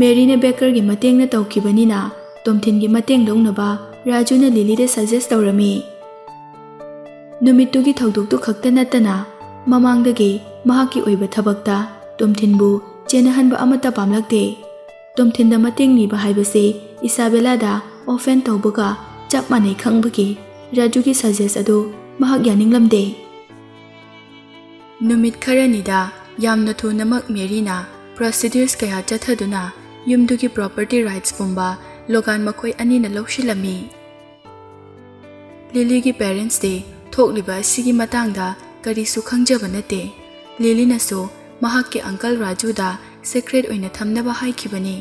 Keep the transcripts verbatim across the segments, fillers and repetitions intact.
ꯃꯦꯔꯤꯅ ꯕꯦꯀꯔꯒꯤ ꯃꯇꯦꯡꯅ ꯇꯧꯈꯤꯕꯅꯤꯅ ꯇꯣꯝꯊꯤꯟꯒꯤ ꯃꯇꯦꯡ ꯂꯧꯅꯕ ꯔꯥꯖꯨꯅ ꯂꯤꯂꯤꯗ ꯁꯖꯦꯁ ꯇꯧꯔꯝꯃꯤ꯫ ꯅꯨꯃꯤꯠꯇꯨꯒꯤ ꯊꯧꯗꯣꯛꯇꯨ ꯈꯛꯇ ꯅꯠꯇꯅ ꯃꯃꯥꯡꯗꯒꯤ ꯃꯍꯥꯛꯀꯤ ꯑꯣꯏꯕ ꯊꯕꯛꯇ ꯇꯣꯝꯊꯤꯟꯕꯨ ꯆꯦꯟꯅꯍꯟꯕ ꯑꯃꯠꯇ ꯄꯥꯝꯂꯛꯇꯦ꯫ ꯇꯣꯝꯊꯤꯟꯗ ꯃꯇꯦꯡ ꯅꯤꯕ ꯍꯥꯏꯕꯁꯤ ꯏꯁꯥꯕꯦꯂꯥꯗ ꯑꯣꯐꯦꯟ ꯇꯧꯕꯒ ꯆꯞ ꯃꯥꯟꯅꯩ ꯈꯪꯕꯒꯤ ꯔꯥꯖꯨꯒꯤ ꯁꯖꯦꯁ ꯑꯗꯨ ꯃꯍꯥꯛ ꯌꯥꯅꯤꯡꯂꯝꯗꯦ꯫ ꯅꯨꯃꯤꯠ ꯈꯔꯅꯤꯗ ꯌꯥꯝꯅ ꯊꯨꯅꯃꯛ ꯃꯦꯔꯤꯅ ꯄ꯭ꯔꯣꯁꯤꯗ꯭ꯌꯨꯔꯁ ꯀꯌꯥ ꯆꯠꯊꯗꯨꯅ ꯌꯨꯝꯗꯨꯒꯤ ꯄ꯭ꯔꯣꯄꯔꯇꯤ ꯔꯥꯏꯠꯁ ꯄꯨꯝꯕ ꯂꯣꯒꯥꯟ ꯃꯈꯣꯏ ꯑꯅꯤꯅ ꯂꯧꯁꯤꯜꯂꯝꯃꯤ꯫ ꯂꯤꯂꯤꯒꯤ ꯄꯦꯔꯦꯟꯠꯁꯇꯤ ꯊꯣꯛꯂꯤꯕ ꯑꯁꯤꯒꯤ ꯃꯇꯥꯡꯗ ꯀꯔꯤꯁꯨ ꯈꯪꯖꯕ ꯅꯠꯇꯦ꯫ ꯂꯤꯂꯤꯅꯁꯨ ꯃꯍꯥꯛꯀꯤ ꯑꯪꯀꯜ ꯔꯥꯖꯨꯗ ꯁꯤꯀ꯭ꯔꯦꯠ ꯑꯣꯏꯅ ꯊꯝꯅꯕ ꯍꯥꯏꯈꯤꯕꯅꯤ꯫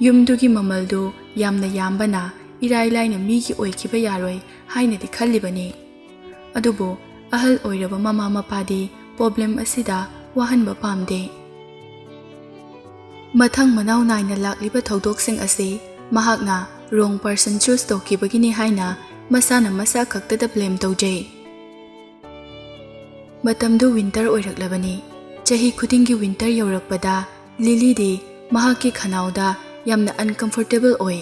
ꯌꯨꯝꯗꯨꯒꯤ ꯃꯃꯜꯗꯨ ꯌꯥꯝꯅ ꯌꯥꯝꯕꯅ ꯏꯔꯥꯏ ꯂꯥꯏꯅ ꯃꯤꯒꯤ ꯑꯣꯏꯈꯤꯕ ꯌꯥꯔꯣꯏ ꯍꯥꯏꯅꯗꯤ ꯈꯜꯂꯤꯕꯅꯤ꯫ ꯑꯗꯨꯕꯨ ꯑꯍꯜ ꯑꯣꯏꯔꯕ ꯃꯃꯥ ꯃꯄꯥꯗꯤ ꯄ꯭ꯔꯣꯕ꯭ꯂꯦꯝ ꯑꯁꯤꯗ ꯋꯥꯍꯟꯕ ꯄꯥꯝꯗꯦ꯫ ꯃꯊꯪ ꯃꯅꯥꯎ ꯅꯥꯏꯅ ꯂꯥꯛꯂꯤꯕ ꯊꯧꯗꯣꯛꯁꯤꯡ ꯑꯁꯤ ꯃꯍꯥꯛꯅ ꯔꯣꯡ ꯄꯔꯁꯟ ꯆꯨꯁ ꯇꯧꯈꯤꯕꯒꯤꯅꯤ ꯍꯥꯏꯅ ꯃꯁꯥꯅ ꯃꯁꯥ ꯈꯛꯇꯗ ꯕ꯭ꯂꯦꯝ ꯇꯧꯖꯩ꯫ ꯃꯇꯝꯗꯨ ꯋꯤꯟꯇꯔ ꯑꯣꯏꯔꯛꯂꯕꯅꯤ꯫ ꯆꯍꯤ ꯈꯨꯗꯤꯡꯒꯤ ꯋꯤꯟꯇꯔ ꯌꯧꯔꯛꯄꯗ ꯂꯤꯂꯤꯗꯤ ꯃꯍꯥꯛꯀꯤ ꯈꯅꯥꯎꯗ ꯌꯥꯝꯅ ꯑꯟꯀꯝꯐꯣꯔꯇꯦꯕꯜ ꯑꯣꯏ꯫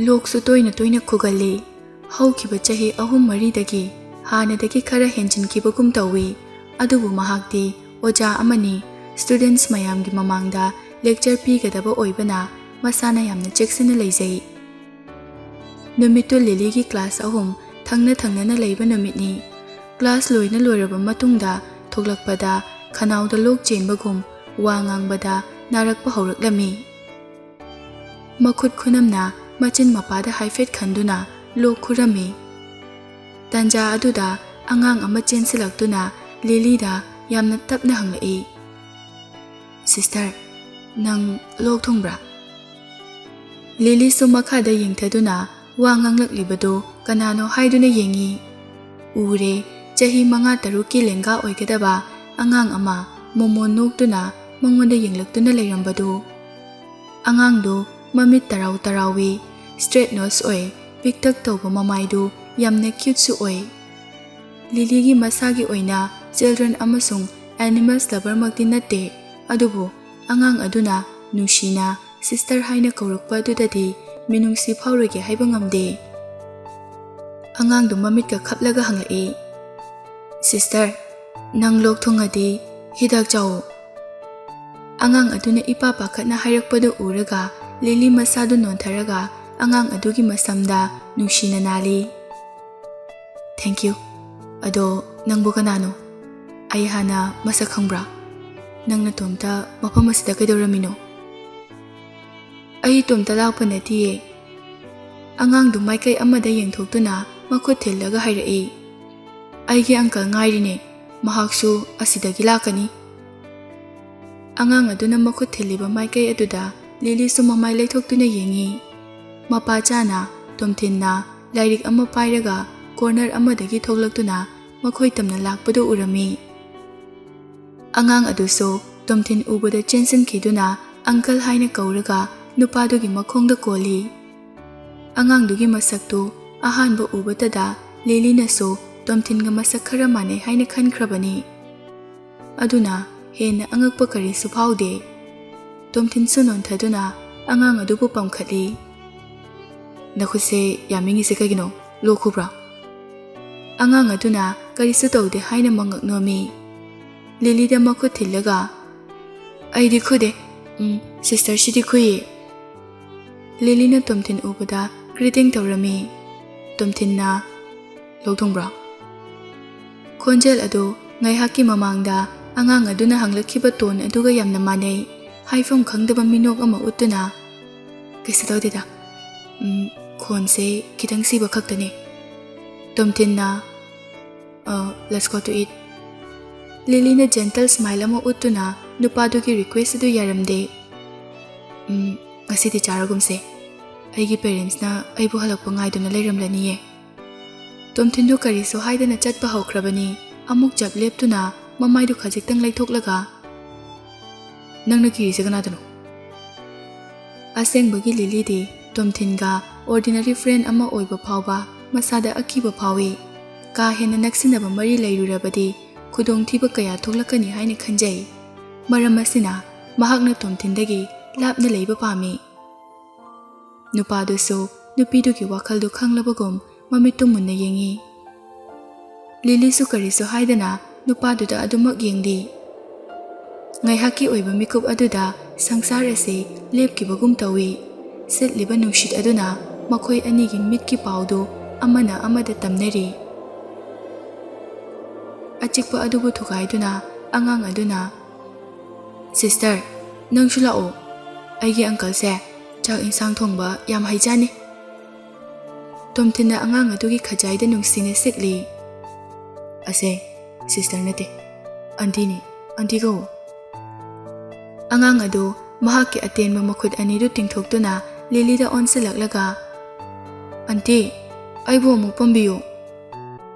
ꯂꯣꯛꯁꯨ ꯇꯣꯏꯅ ꯇꯣꯏꯅ ꯈꯨꯒꯜꯂꯤ꯫ ꯍꯧꯈꯤꯕ ꯆꯍꯤ ꯑꯍꯨꯝ ꯃꯔꯤꯗꯒꯤ ꯍꯥꯟꯅꯗꯒꯤ ꯈꯔ ꯍꯦꯟꯖꯤꯟꯈꯤꯕꯒꯨꯝ ꯇꯧꯏ꯫ ꯑꯗꯨꯕꯨ ꯃꯍꯥꯛꯇꯤ ꯑꯣꯖꯥ ꯑꯃꯅꯤ, ꯁ꯭ꯇꯨꯗꯦꯟꯠꯁ ꯃꯌꯥꯝꯒꯤ ꯃꯃꯥꯡꯗ ꯂꯦꯛꯆꯔ ꯄꯤꯒꯗꯕ ꯑꯣꯏꯕꯅ ꯃꯁꯥꯅ ꯌꯥꯝꯅ ꯆꯦꯛꯁꯤꯟꯅ ꯂꯩꯖꯩ꯫ ꯅꯨꯃꯤꯠꯇꯨ ꯂꯤꯂꯤꯒꯤ ꯀ꯭ꯂꯥꯁ ꯑꯍꯨꯝ ꯊꯪꯅ ꯊꯪꯅꯅ ꯂꯩꯕ ꯅꯨꯃꯤꯠꯅꯤ꯫ ꯀ꯭ꯂꯥꯁ ꯂꯣꯏꯅ ꯂꯣꯏꯔꯕ ꯃꯇꯨꯡꯗ ꯊꯣꯛꯂꯛꯄꯗ ꯈꯅꯥꯎꯗ ꯂꯣꯛ ꯆꯦꯟꯕꯒꯨꯝ ꯋꯥ ꯉꯥꯡꯕꯗ ꯅꯥꯔꯛꯄ ꯍꯧꯔꯛꯂꯝꯃꯤ꯫ ꯃꯈꯨꯠ ꯈꯨꯅꯝꯅ ꯃꯆꯤꯟ ꯃꯄꯥꯗ ꯍꯥꯏꯐꯦꯠ ꯈꯟꯗꯨꯅ ꯂꯣꯛ ꯈꯨꯔꯝꯃꯤ꯫ ꯇꯥꯟꯖꯥ ꯑꯗꯨꯗ ꯑꯉꯥꯡ ꯑꯃ ꯆꯦꯟꯁꯤꯜꯂꯛꯇꯨꯅ ꯂꯤꯂꯤꯗ ꯌꯥꯝꯅ ꯇꯞꯅ ꯍꯪꯂꯛꯏ, "ꯁꯤꯁꯇꯔ, ꯅꯪ ꯂꯣꯛ ꯊꯨꯡꯕ꯭ꯔꯥ?" ꯂꯤꯂꯤꯁꯨ ꯃꯈꯥꯗ ꯌꯦꯡꯊꯗꯨꯅ ꯋꯥ ꯉꯥꯡꯂꯛꯂꯤꯕꯗꯨ ꯀꯅꯥꯅꯣ ꯍꯥꯏꯗꯨꯅ ꯌꯦꯡꯉꯤ꯫ ꯎꯔꯦ, ꯆꯍꯤ ꯃꯉꯥ ꯇꯔꯨꯛꯀꯤ ꯂꯦꯡꯒꯥ ꯑꯣꯏꯒꯗꯕ ꯑꯉꯥꯡ ꯑꯃ ꯃꯣꯃꯣꯟ ꯅꯣꯛꯇꯨꯅ ꯃꯉꯣꯟꯗ ꯌꯦꯡꯂꯛꯇꯨꯅ ꯂꯩꯔꯝꯕꯗꯨ꯫ ꯑꯉꯥꯡꯗꯨ ꯃꯃꯤꯠ ꯇꯔꯥꯎ ꯇꯔꯥꯎꯏ, ꯁ꯭ꯇ꯭ꯔꯦꯠ ꯅꯣꯁ ꯑꯣꯏ, ꯄꯤꯛꯇꯛ ꯇꯧꯕ ꯃꯃꯥꯏꯗꯨ ꯌꯥꯝꯅ ꯀ꯭ꯌꯨꯠꯁꯨ ꯑꯣꯏ꯫ ꯂꯤꯂꯤꯒꯤ ꯃꯁꯥꯒꯤ ꯑꯣꯏꯅ ꯆꯤꯜꯗ꯭ꯔꯦꯟ ꯑꯃꯁꯨꯡ ꯑꯦꯅꯤꯃꯦꯜꯁ ꯂꯚꯔꯃꯛꯇꯤ ꯅꯠꯇꯦ, ꯑꯗꯨꯕꯨ ꯑꯉꯥꯡ ꯑꯗꯨꯅ ꯅꯨꯡꯁꯤꯅ "ꯁꯤꯁꯇꯔ" ꯍꯥꯏꯅ ꯀꯧꯔꯛꯄ ꯑꯗꯨꯗꯗꯤ ꯃꯤꯅꯨꯡꯁꯤ ꯐꯥꯎꯔꯣꯏꯒꯦ ꯍꯥꯏꯕ ꯉꯝꯗꯦ꯫ ꯑꯉꯥꯡꯗꯨ ꯃꯃꯤꯠꯀ ꯈꯞꯂꯒ ꯍꯪꯂꯛꯏ, "ꯁꯤꯁꯇꯔ, ꯅꯪ ꯂꯣꯛ ꯊꯨꯡꯉꯗꯤ ꯍꯤꯗꯥꯛ ꯆꯥꯎ"꯫ ꯑꯉꯥꯡ ꯑꯗꯨꯅ ꯏꯄꯥ ꯄꯥꯈꯠꯅ ꯍꯥꯏꯔꯛꯄꯗꯨ ꯎꯔꯒ ꯂꯤꯂꯤ ꯃꯁꯥꯗꯨ ꯅꯣꯟꯊꯔꯒ ꯑꯉꯥꯡ ꯑꯗꯨꯒꯤ ꯃꯁꯝꯗ ꯅꯨꯡꯁꯤꯅ ꯅꯥꯜꯂꯤ꯫ "Thank you꯫ ꯑꯗꯣ ꯅꯪꯕꯨ ꯀꯅꯥꯅꯣ? ꯑꯩ ꯍꯥꯟꯅ ꯃꯁꯛ ꯈꯪꯕ꯭ꯔꯥ? ꯅꯪ ꯅꯇꯣꯝꯇ ꯃꯐꯝ ꯑꯁꯤꯗ ꯀꯩꯗꯧꯔꯝꯃꯤꯅꯣ?" "ꯑꯩ ꯏꯇꯣꯝꯇ ꯂꯥꯛꯄ ꯅꯠꯇꯤꯌꯦ꯫" ꯑꯉꯥꯡꯗꯨ ꯃꯥꯏꯀꯩ ꯑꯃꯗ ꯌꯦꯡꯊꯣꯛꯇꯨꯅ ꯃꯈꯨꯠ ꯊꯤꯜꯂꯒ ꯍꯥꯏꯔꯛꯏ, "ꯑꯩꯒꯤ ꯑꯪꯀꯜ ꯉꯥꯏꯔꯤꯅꯦ, ꯃꯍꯥꯛꯁꯨ ꯑꯁꯤꯗꯒꯤ ꯂꯥꯛꯀꯅꯤ꯫" ꯑꯉꯥꯡ ꯑꯗꯨꯅ ꯃꯈꯨꯠ ꯊꯤꯜꯂꯤꯕ ꯃꯥꯏꯀꯩ ꯑꯗꯨꯗ ꯂꯤꯂꯤꯁꯨ ꯃꯃꯥꯏ ꯂꯩꯊꯣꯛꯇꯨꯅ ꯌꯦꯡꯉꯤ꯫ ꯃꯄꯥ ꯆꯥꯅ ꯇꯣꯝꯊꯤꯟꯅ ꯂꯥꯏꯔꯤꯛ ꯑꯃ ꯄꯥꯏꯔꯒ ꯀꯣꯔꯅꯔ ꯑꯃꯗꯒꯤ ꯊꯣꯛꯂꯛꯇꯨꯅ ꯃꯈꯣꯏ ꯇꯝꯅ ꯂꯥꯛꯄꯗꯨ ꯎꯔꯝꯃꯤ꯫ ꯑꯉꯥꯡ ꯑꯗꯨꯁꯨ ꯇꯣꯝꯊꯤꯟ ꯎꯕꯗ ꯆꯦꯟꯁꯤꯟꯈꯤꯗꯨꯅ "ꯑꯪꯀꯜ" ꯍꯥꯏꯅ ꯀꯧꯔꯒ ꯅꯨꯄꯥꯗꯨꯒꯤ ꯃꯈꯣꯡꯗ ꯀꯣꯜꯂꯤ꯫ ꯑꯉꯥꯡꯗꯨꯒꯤ ꯃꯁꯛꯇꯨ ꯑꯍꯥꯟꯕ ꯎꯕꯇꯗ ꯂꯤꯂꯤꯅꯁꯨ ꯇꯣꯝꯊꯤꯟꯒ ꯃꯁꯛ ꯈꯔ ꯃꯥꯟꯅꯩ ꯍꯥꯏꯅ ꯈꯟꯈ꯭ꯔꯕꯅꯤ꯫ ꯑꯗꯨꯅ ꯍꯦꯟꯅ ꯑꯉꯛꯄ ꯀꯔꯤꯁꯨ ꯐꯥꯎꯗꯦ꯫ ꯇꯣꯝꯊꯤꯟꯁꯨ ꯅꯣꯟꯊꯗꯨꯅ ꯑꯉꯥꯡ ꯑꯗꯨꯕꯨ ꯄꯝꯈꯠꯂꯤ꯫ "ꯅꯈꯨꯠꯁꯦ ꯌꯥꯝ ꯏꯪꯉꯤꯁꯦ ꯀꯩꯒꯤꯅꯣ? ꯂꯣꯛ ꯈꯨꯕ꯭ꯔꯥ?" ꯑꯉꯥꯡ ꯑꯗꯨꯅ ꯀꯔꯤꯁꯨ ꯇꯧꯗꯦ ꯍꯥꯏꯅ ꯃꯉꯛ ꯅꯣꯝꯃꯤ꯫ ꯂꯤꯂꯤꯗ ꯃꯈꯨꯠ ꯊꯤꯜꯂꯒ, "ꯑꯩꯗꯤ ꯈꯨꯗꯦ꯫ ꯎꯝ, ꯁꯤꯁꯇꯔꯁꯤꯗꯤ ꯈꯨꯏꯌꯦ꯫" ꯂꯤꯂꯤꯅ ꯇꯣꯝꯊꯤꯟ ꯎꯕꯗ greeting ꯇꯧꯔꯝꯃꯤ꯫ ꯇꯣꯝꯊꯤꯟꯅ, "ꯂꯣꯛ ꯊꯨꯡꯕ꯭ꯔꯣ?" ꯈꯣꯟꯖꯦꯜ ꯑꯗꯨ ꯉꯥꯏꯍꯥꯛꯀꯤ ꯃꯃꯥꯡꯗ ꯑꯉꯥꯡ ꯑꯗꯨꯅ ꯍꯪꯂꯛꯈꯤꯕ ꯇꯣꯟ ꯑꯗꯨꯒ ꯌꯥꯝꯅ ꯃꯥꯟꯅꯩ꯫ ꯍꯥꯏꯐꯝ ꯈꯪꯗꯕ ꯃꯤꯅꯣꯛ ꯑꯃ ꯎꯠꯇꯨꯅ, "ꯀꯩꯁꯨ ꯇꯧꯗꯦꯗ꯫ ꯎꯝ, ꯈꯣꯟꯁꯦ ꯈꯤꯇꯪ ꯁꯤꯕ ꯈꯛꯇꯅꯦ꯫" ꯇꯣꯝꯊꯤꯟꯅ, "ꯑ, let's go to eat꯫" ꯂꯤꯂꯤꯅ gentle smile ꯑꯃ ꯎꯠꯇꯨꯅ ꯅꯨꯄꯥꯗꯨꯒꯤ request ꯑꯗꯨ ꯌꯥꯔꯝꯗꯦ꯫ "ꯎꯝ, ꯉꯁꯤꯗꯤ ꯆꯥꯔꯒꯨꯝꯁꯦ꯫ ꯑꯩꯒꯤ parentsꯅ ꯑꯩꯕꯨ ꯍꯜꯂꯛꯄ ꯉꯥꯏꯗꯨꯅ ꯂꯩꯔꯝꯂꯅꯤꯌꯦ꯫" ꯇꯣꯝꯊꯤꯟꯗꯨ ꯀꯔꯤꯁꯨ ꯍꯥꯏꯗꯅ ꯆꯠꯄ ꯍꯧꯈ꯭ꯔꯕꯅꯤ꯫ ꯑꯃꯨꯛ ꯆꯞ ꯂꯦꯞꯇꯨꯅ ꯃꯃꯥꯏꯗꯨ ꯈꯖꯤꯛꯇꯪ ꯂꯩꯊꯣꯛꯂꯒ, "ꯅꯪꯅ ꯀꯤꯔꯤꯁꯦ ꯀꯅꯥꯗꯅꯣ?" ꯑꯁꯦꯡꯕꯒꯤ ꯂꯤꯂꯤꯗꯤ ꯇꯣꯝꯊꯤꯟꯒ ordinary friend ꯑꯃ ꯑꯣꯏꯕ ꯐꯥꯎꯕ ꯃꯁꯥꯗ ꯑꯀꯤꯕ ꯐꯥꯎꯏ꯫ ꯀꯥ ꯍꯦꯟꯅ ꯅꯛꯁꯤꯟꯅꯕ ꯃꯔꯤ ꯂꯩꯔꯨꯔꯕꯗꯤ ꯈꯨꯗꯣꯡꯊꯤꯕ ꯀꯌꯥ ꯊꯣꯛꯂꯛꯀꯅꯤ ꯍꯥꯏꯅ ꯈꯟꯖꯩ꯫ ꯃꯔꯝ ꯑꯁꯤꯅ ꯃꯍꯥꯛꯅ ꯇꯣꯝꯊꯤꯟꯗꯒꯤ ꯂꯥꯞꯅ ꯂꯩꯕ ꯄꯥꯝꯃꯤ꯫ ꯅꯨꯄꯥꯗꯨꯁꯨ ꯅꯨꯄꯤꯗꯨꯒꯤ ꯋꯥꯈꯜꯗꯨ ꯈꯪꯂꯕꯒꯨꯝ ꯃꯃꯤꯠꯇꯨ ꯃꯨꯟꯅ ꯌꯦꯡꯉꯤ꯫ ꯂꯤꯂꯤꯁꯨ ꯀꯔꯤꯁꯨ ꯍꯥꯏꯗꯅ ꯅꯨꯄꯥꯗꯨꯗ ꯑꯗꯨꯃꯛ ꯌꯦꯡꯂꯤ꯫ ꯉꯥꯏꯍꯥꯛꯀꯤ ꯑꯣꯏꯕ ꯃꯤꯀꯨꯞ ꯑꯗꯨꯗ ꯁꯪꯁꯥꯔ ꯑꯁꯤ ꯂꯦꯞꯈꯤꯕꯒꯨꯝ ꯇꯧꯏ꯫ ꯁꯤꯠꯂꯤꯕ ꯅꯨꯡꯁꯤꯠ ꯑꯗꯨꯅ ꯃꯈꯣꯏ ꯑꯅꯤꯒꯤ ꯃꯤꯠꯀꯤ ꯄꯥꯎꯗꯨ ꯑꯃꯅ ꯑꯃꯗ ꯇꯝꯅꯔꯤ꯫ ꯑꯆꯤꯛꯄ ꯑꯗꯨꯕꯨ ꯊꯨꯒꯥꯏꯗꯨꯅ ꯑꯉꯥꯡ ꯑꯗꯨꯅ, "ꯁꯤꯁꯇꯔ, ꯅꯪꯁꯨ ꯂꯥꯛꯑꯣ꯫ ꯑꯩꯒꯤ ꯑꯪꯀꯜꯁꯦ ꯆꯥꯛ ꯏꯟꯁꯥꯡ ꯊꯣꯡꯕ ꯌꯥꯝ ꯍꯩꯖꯥꯅꯤ꯫" ꯇꯣꯝꯊꯤꯟꯅ ꯑꯉꯥꯡ ꯑꯗꯨꯒꯤ ꯈꯖꯥꯏꯗ ꯅꯨꯡꯁꯤꯅ ꯁꯤꯛꯂꯤ꯫ "ꯑꯁꯦ, ꯁꯤꯁꯇꯔ ꯅꯠꯇꯦ, ꯑꯟꯇꯤꯅꯤ, ꯑꯟꯇꯤ ꯀꯧ꯫" ꯑꯉꯥꯡ ꯑꯗꯨ ꯃꯍꯥꯛꯀꯤ ꯑꯇꯦꯟꯕ ꯃꯈꯨꯠ ꯑꯅꯤꯗꯨ ꯇꯤꯡꯊꯣꯛꯇꯨꯅ ꯂꯤꯂꯤꯗ ꯑꯣꯟꯁꯤꯜꯂꯛꯂꯒ, "ꯑꯟꯇꯤ, ꯑꯩꯕꯨ ꯑꯃꯨꯛ ꯄꯝꯕꯤꯌꯨ꯫"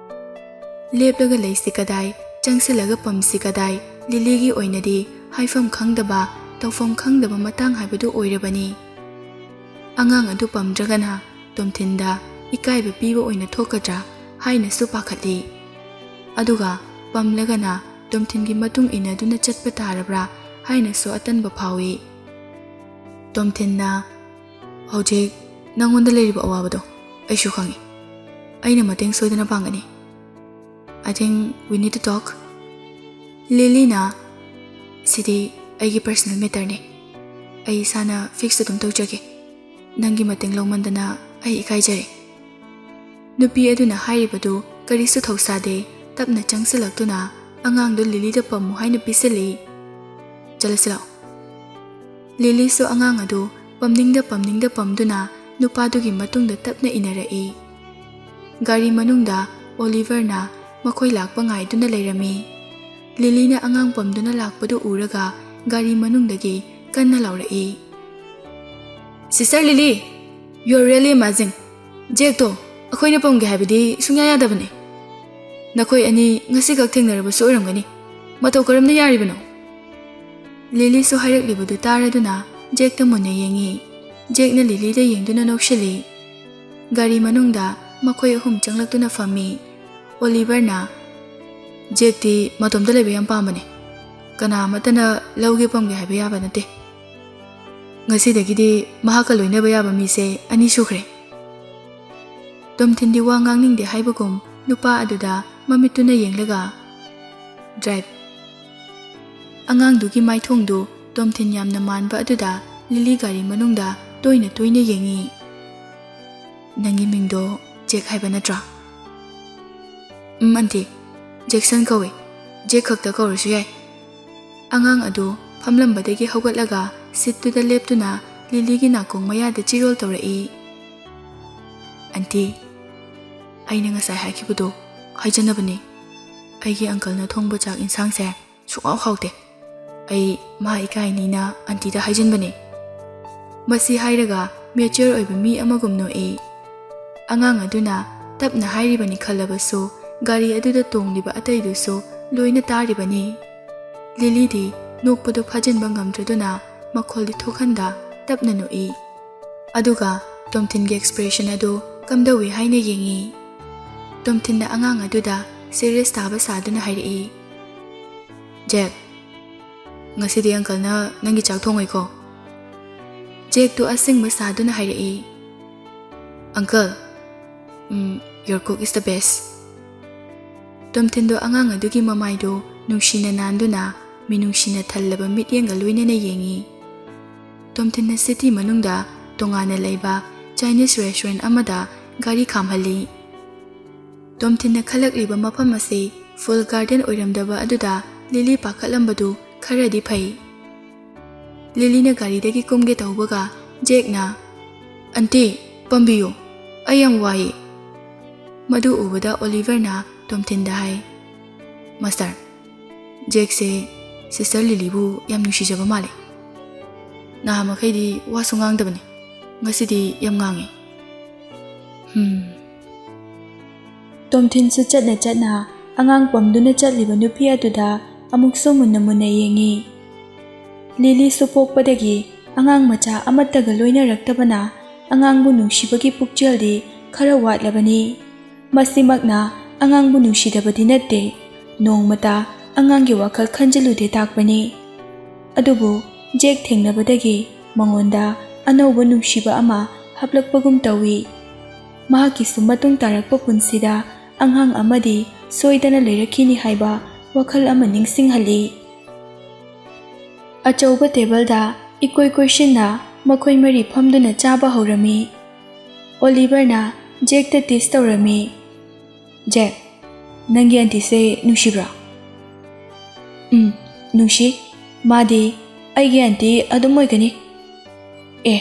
ꯂꯦꯞꯂꯒ ꯂꯩꯁꯤ ꯀꯗꯥꯏ, ꯆꯪꯁꯤꯜꯂꯒ ꯄꯝꯁꯤ ꯀꯗꯥꯏ, ꯂꯤꯂꯤꯒꯤ ꯑꯣꯏꯅꯗꯤ ꯍꯥꯏꯐꯝ ꯈꯪꯗꯕ, ꯇꯧꯐꯝ ꯈꯪꯗꯕ ꯃꯇꯥꯡ ꯍꯥꯏꯕꯗꯨ ꯑꯣꯏꯔꯕꯅꯤ꯫ ꯑꯉꯥꯡ ꯑꯗꯨ ꯄꯝꯗ꯭ꯔꯒꯅ ꯇꯣꯝꯊꯤꯟꯗ ꯏꯀꯥꯏꯕ ꯄꯤꯕ ꯑꯣꯏꯅ ꯊꯣꯛꯀꯗ꯭ꯔꯥ ꯍꯥꯏꯅꯁꯨ ꯄꯥꯈꯠꯂꯤ꯫ ꯑꯗꯨꯒ ꯄꯝꯂꯒꯅ ꯇꯣꯝꯊꯤꯟꯒꯤ ꯃꯇꯨꯡ ꯏꯟꯅꯗꯨꯅ ꯆꯠꯄ ꯇꯥꯔꯕ꯭ꯔꯥ ꯍꯥꯏꯅꯁꯨ ꯑꯇꯟꯕ ꯐꯥꯎꯏ꯫ ꯇꯣꯝꯊꯤꯟꯅ, "ꯍꯧꯖꯤꯛ ꯅꯪꯉꯣꯟꯗ ꯂꯩꯔꯤꯕ ꯑꯋꯥꯕꯗꯣ ꯑꯩꯁꯨ ꯈꯪꯏ꯫ ꯑꯩꯅ ꯃꯇꯦꯡ ꯁꯣꯏꯗꯅ ꯄꯥꯡꯒꯅꯤ꯫ I think we need to talk." ꯂꯤꯂꯤꯅ, "ꯁꯤꯗꯤ ꯑꯩꯒꯤ personal matterꯅꯤ꯫ ꯑꯩ ꯏꯁꯥꯅ fix ꯑꯗꯨꯝ ꯇꯧꯖꯒꯦ꯫ ꯅꯪꯒꯤ ꯃꯇꯦꯡ ꯂꯧꯃꯟꯗꯅ ꯑꯩ ꯏꯀꯥꯏꯖꯔꯦ꯫" ꯅꯨꯄꯤ ꯑꯗꯨꯅ ꯍꯥꯏꯔꯤꯕꯗꯨ ꯀꯔꯤꯁꯨ ꯊꯧꯁꯥꯗꯦ, ꯇꯞꯅ ꯆꯪꯁꯤꯜꯂꯛꯇꯨꯅ ꯑꯉꯥꯡꯗꯨ ꯂꯤꯂꯤꯗ ꯄꯝꯃꯨ ꯍꯥꯏꯅ ꯄꯤꯁꯤꯜꯂꯤ꯫ "ꯆꯠꯂꯁꯤ ꯂꯥꯛꯑꯣ꯫" ꯂꯤꯂꯤꯁꯨ ꯑꯉꯥꯡ ꯑꯗꯨ ꯄꯝꯅꯤꯡꯗ ꯄꯝꯅꯤꯡꯗ ꯄꯝꯗꯨꯅ ꯅꯨꯄꯥꯗꯨꯒꯤ ꯃꯇꯨꯡꯗ ꯇꯞꯅ ꯏꯟꯅꯔꯛꯏ꯫ ꯒꯥꯔꯤ ꯃꯅꯨꯡꯗ ꯑꯣꯂꯤꯚꯔꯅ ꯃꯈꯣꯏ ꯂꯥꯛꯄ ꯉꯥꯏꯗꯨꯅ ꯂꯩꯔꯝꯃꯤ꯫ ꯂꯤꯂꯤꯅ ꯑꯉꯥꯡ ꯄꯝꯗꯨꯅ ꯂꯥꯛꯄꯗꯨ ꯎꯔꯒ ꯒꯥꯔꯤ ꯃꯅꯨꯡꯗꯒꯤ ꯀꯟꯅ ꯂꯥꯎꯔꯛꯏ, "Sister Lily, you are really amazing꯫ ꯖꯦꯛꯇꯣ ꯑꯩꯈꯣꯏꯅ ꯄꯝꯒꯦ ꯍꯥꯏꯕꯗꯤ ꯁꯨꯡꯌꯥ ꯌꯥꯗꯕꯅꯤ꯫ ꯅꯈꯣꯏ ꯑꯅꯤ ꯉꯁꯤꯈꯛ ꯊꯦꯡꯅꯔꯕꯁꯨ ꯑꯣꯏꯔꯝꯒꯅꯤ꯫ ꯃꯇꯧ ꯀꯔꯝꯅ ꯌꯥꯔꯤꯕꯅꯣ?" ꯂꯤꯂꯤꯁꯨ ꯍꯥꯏꯔꯛꯂꯤꯕꯗꯨ ꯇꯥꯔꯗꯨꯅ ꯖꯦꯛꯇ ꯃꯨꯟꯅ ꯌꯦꯡꯉꯤ꯫ ꯖꯦꯛꯅ ꯂꯤꯂꯤꯗ ꯌꯦꯡꯗꯨꯅ ꯅꯣꯛꯁꯤꯜꯂꯤ꯫ ꯒꯥꯔꯤ ꯃꯅꯨꯡꯗ ꯃꯈꯣꯏ ꯑꯍꯨꯝ ꯆꯪꯂꯛꯇꯨꯅ ꯐꯝꯃꯤ꯫ ꯑꯣꯂꯤꯚꯔꯅ, "ꯖꯦꯛꯇꯤ ꯃꯇꯣꯝꯇ ꯂꯩꯕ ꯌꯥꯝ ꯄꯥꯝꯕꯅꯦ꯫ ꯀꯅꯥ ꯑꯃꯠꯇꯅ ꯂꯧꯒꯦ ꯄꯝꯒꯦ ꯍꯥꯏꯕ ꯌꯥꯕ ꯅꯠꯇꯦ꯫ ꯉꯁꯤꯗꯒꯤꯗꯤ ꯃꯍꯥꯛꯀ ꯂꯣꯏꯅꯕ ꯌꯥꯕ ꯃꯤꯁꯦ ꯑꯅꯤ ꯁꯨꯈ꯭ꯔꯦ꯫ ꯇꯣꯝꯊꯤꯟꯗꯤ ꯋꯥ ꯉꯥꯡꯅꯤꯡꯗꯦ ꯍꯥꯏꯕꯒꯨꯝ ꯅꯨꯄꯥ ꯑꯗꯨꯗ ꯃꯃꯤꯠꯇꯨꯅ ꯌꯦꯡꯂꯒ ꯗ꯭ꯔꯥꯏꯚ꯫ ꯑꯉꯥꯡꯗꯨꯒꯤ ꯃꯥꯏꯊꯣꯡꯗꯨ ꯇꯣꯝꯊꯤꯟ ꯌꯥꯝꯅ ꯃꯥꯟꯕ ꯑꯗꯨꯗ ꯂꯤꯂꯤ ꯒꯥꯔꯤ ꯃꯅꯨꯡꯗ ꯇꯣꯏꯅ ꯇꯣꯏꯅ ꯌꯦꯡꯉꯤ꯫ "ꯅꯪꯒꯤ ꯃꯤꯡꯗꯣ ꯖꯦꯛ ꯍꯥꯏꯕ ꯅꯠꯇ꯭ꯔꯥ?" "ꯎꯝ, ꯑꯟꯇꯤ, ꯖꯦꯛꯁꯟ ꯀꯧꯏ꯫ ꯖꯦꯛ ꯈꯛꯇ ꯀꯧꯔꯁꯨ ꯌꯥꯏ꯫" ꯑꯉꯥꯡ ꯑꯗꯨ ꯐꯝꯂꯝꯕꯗꯒꯤ ꯍꯧꯒꯠꯂꯒ ꯁꯤꯠꯇꯨꯗ ꯂꯦꯞꯇꯨꯅ ꯂꯤꯂꯤꯒꯤ ꯅꯥꯀꯣꯡ ꯃꯌꯥꯗ ꯆꯤꯔꯣꯜ ꯇꯧꯔꯛꯏ꯫ "ꯑꯟꯇꯤ, ꯑꯩꯅ ꯉꯁꯥꯏ ꯍꯥꯏꯈꯤꯕꯗꯣ ꯍꯥꯏꯖꯅꯕꯅꯤ꯫ ꯑꯩꯒꯤ ꯑꯪꯀꯜꯅ ꯊꯣꯡꯕ ꯆꯥꯛ ꯏꯟꯁꯥꯡꯁꯦ ꯁꯨꯡꯍꯥꯎ ꯍꯥꯎꯇꯦ꯫ ꯑꯩ ꯃꯥ ꯏꯀꯥꯏꯅꯤꯅ ꯑꯟꯇꯤꯗ ꯍꯥꯏꯖꯟꯕꯅꯦ꯫" ꯃꯁꯤ ꯍꯥꯏꯔꯒ ꯃꯦꯆ꯭ꯌꯣꯔ ꯑꯣꯏꯕ ꯃꯤ ꯑꯃꯒꯨꯝ ꯅꯣꯛꯏ꯫ ꯑꯉꯥꯡ ꯑꯗꯨꯅ ꯇꯞꯅ ꯍꯥꯏꯔꯤꯕꯅꯤ ꯈꯜꯂꯕꯁꯨ ꯒꯥꯔꯤ ꯑꯗꯨꯗ ꯇꯣꯡꯂꯤꯕ ꯑꯇꯩꯗꯨꯁꯨ ꯂꯣꯏꯅ ꯇꯥꯔꯤꯕꯅꯤ꯫ ꯂꯤꯂꯤꯗꯤ ꯅꯣꯛꯄꯗꯨ ꯐꯥꯖꯤꯟꯕ ꯉꯝꯗ꯭ꯔꯗꯨꯅ ꯃꯈꯣꯜꯗꯤ ꯊꯣꯛꯍꯟꯗ ꯇꯞꯅ ꯅꯣꯛꯏ꯫ ꯑꯗꯨꯒ ꯇꯣꯝꯊꯤꯟꯒꯤ ꯑꯦꯛꯁꯄ꯭ꯔꯦꯁꯟ ꯑꯗꯨ ꯀꯝꯗꯧꯏ ꯍꯥꯏꯅ ꯌꯦꯡꯏ꯫ ꯇꯣꯝꯊꯤꯟꯅ ꯑꯉꯥꯡ ꯑꯗꯨꯗ ꯁꯤꯔꯤꯌꯁ ꯇꯥꯕ ꯁꯥꯗꯨꯅ ꯍꯥꯏꯔꯛꯏ, "ꯖꯦꯛ, ꯉꯁꯤꯗꯤ ꯑꯪꯀꯜꯅ ꯅꯪꯒꯤ ꯆꯥꯛ ꯊꯣꯡꯉꯣꯏꯀꯣ?" ꯖꯦꯛꯇꯨ ꯑꯁꯦꯡꯕ ꯁꯥꯗꯨꯅ ꯍꯥꯏꯔꯛꯏ, "Uncle, um, your cook is the best." ꯇꯣꯝꯊꯤꯟꯗꯣ ꯑꯉꯥꯡ ꯑꯗꯨꯒꯤ ꯃꯃꯥꯏꯗꯨ ꯅꯨꯡꯁꯤꯅ ꯅꯥꯟꯗꯨꯅ ꯃꯤꯅꯨꯡꯁꯤꯅ ꯊꯜꯂꯕ ꯃꯤꯠꯌꯦꯡꯒ ꯂꯣꯏꯅꯅ ꯌꯦꯡꯏ꯫ ꯇꯣꯝꯊꯤꯟꯅ ꯁꯤꯇꯤ ꯃꯅꯨꯡꯗ ꯇꯣꯉꯥꯟꯅ ꯂꯩꯕ ꯆꯥꯏꯅꯤꯁ ꯔꯦꯁꯇꯨꯔꯦꯟ ꯑꯃꯗ ꯒꯥꯔꯤ ꯈꯥꯝꯍꯜꯂꯤ꯫ ꯇꯣꯝꯊꯤꯟꯅ ꯈꯜꯂꯛꯂꯤꯕ ꯃꯐꯝ ꯑꯁꯤ ꯐꯨꯜ ꯒꯥꯔꯗꯦꯟ ꯑꯣꯏꯔꯝꯗꯕ ꯑꯗꯨꯗ ꯂꯤꯂꯤ ꯄꯥꯈꯠꯂꯝꯕꯗꯨ ꯈꯔꯗꯤ ꯐꯩ꯫ ꯂꯤꯂꯤꯅ ꯒꯥꯔꯤꯗꯒꯤ ꯀꯨꯝꯒꯦ ꯇꯧꯕꯒ ꯖꯦꯛꯅ, "ꯑꯟꯇꯤ, ꯄꯝꯕꯤꯌꯨ, ꯑꯩ ꯌꯥꯝ ꯋꯥꯏ꯫" ꯃꯗꯨ ꯎꯕꯗ ꯑꯣꯂꯤꯚꯔꯅ ꯇꯣꯝꯊꯤꯟꯗ ꯍꯥꯏ, "ꯃꯥꯁꯇꯔ, ꯖꯦꯛꯁꯦ ꯁꯤꯁꯇꯔ ꯂꯤꯂꯤꯕꯨ ꯌꯥꯝ ꯅꯨꯡꯁꯤꯖꯕ ꯃꯥꯜꯂꯦ꯫ ꯅꯍꯥ ꯃꯈꯩꯗꯤ ꯋꯥꯁꯨ ꯉꯥꯡꯗꯕꯅꯤ, ꯉꯁꯤꯗꯤ ꯌꯥꯝ ꯉꯥꯡꯉꯤ꯫" ꯍꯝ꯫ ꯇꯣꯝꯊꯤꯟꯁꯨ ꯆꯠꯅ ꯆꯠꯅ ꯑꯉꯥꯡ ꯄꯝꯗꯨꯅ ꯆꯠꯂꯤꯕ ꯅꯨꯄꯤ ꯑꯗꯨꯗ ꯑꯃꯨꯛꯁꯨ ꯃꯨꯟꯅ ꯃꯨꯟꯅ ꯌꯦꯡꯉꯤ꯫ ꯂꯤꯂꯤꯁꯨ ꯄꯣꯛꯄꯗꯒꯤ ꯑꯉꯥꯡ ꯃꯆꯥ ꯑꯃꯠꯇꯒ ꯂꯣꯏꯅꯔꯛꯇꯕꯅ ꯑꯉꯥꯡꯕꯨ ꯅꯨꯡꯁꯤꯕꯒꯤ ꯄꯨꯛꯆꯦꯜꯗꯤ ꯈꯔ ꯋꯥꯠꯂꯕꯅꯤ꯫ ꯃꯁꯤꯃꯛꯅ ꯑꯉꯥꯡꯕꯨ ꯅꯨꯡꯁꯤꯗꯕꯗꯤ ꯅꯠꯇꯦ, ꯅꯣꯡꯃꯇ ꯑꯉꯥꯡꯒꯤ ꯋꯥꯈꯜ ꯈꯟꯖꯤꯜꯂꯨꯗꯦ ꯇꯥꯛꯄꯅꯤ꯫ ꯑꯗꯨꯕꯨ ꯖꯦꯛ ꯊꯦꯡꯅꯕꯗꯒꯤ ꯃꯉꯣꯟꯗ ꯑꯅꯧꯕ ꯅꯨꯡꯁꯤꯕ ꯑꯃ ꯍꯥꯞꯂꯛꯄꯒꯨꯝ ꯇꯧꯏ꯫ ꯃꯍꯥꯛꯀꯤꯁꯨ ꯃꯇꯨꯡ ꯇꯥꯔꯛꯄ ꯄꯨꯟꯁꯤꯗ ꯑꯉꯥꯡ ꯑꯃꯗꯤ ꯁꯣꯏꯗꯅ ꯂꯩꯔꯛꯈꯤꯅꯤ ꯍꯥꯏꯕ ꯋꯥꯈꯜ ꯑꯃ ꯅꯤꯡꯁꯤꯡꯍꯜꯂꯤ꯫ ꯑꯆꯧꯕ ꯇꯦꯕꯜꯗ ꯏꯀꯣꯏ ꯀꯣꯏꯁꯤꯟꯅ ꯃꯈꯣꯏ ꯃꯔꯤ ꯐꯝꯗꯨꯅ ꯆꯥꯕ ꯍꯧꯔꯝꯃꯤ꯫ ꯑꯣꯂꯤꯚꯔꯅ ꯖꯦꯛꯇ ꯇꯤꯁ ꯇꯧꯔꯝꯃꯤ꯫ "ꯖꯦꯛ, ꯅꯪꯒꯤ ꯑꯟꯇꯤꯁꯦ ꯅꯨꯡꯁꯤꯕ꯭ꯔꯥ?" "ꯎꯝ, ꯅꯨꯡꯁꯤ꯫ ꯃꯥꯗꯤ ꯑꯩꯒꯤ ꯑꯟꯇꯤ ꯑꯗꯨꯝ ꯑꯣꯏꯒꯅꯤ꯫" ꯑꯦ,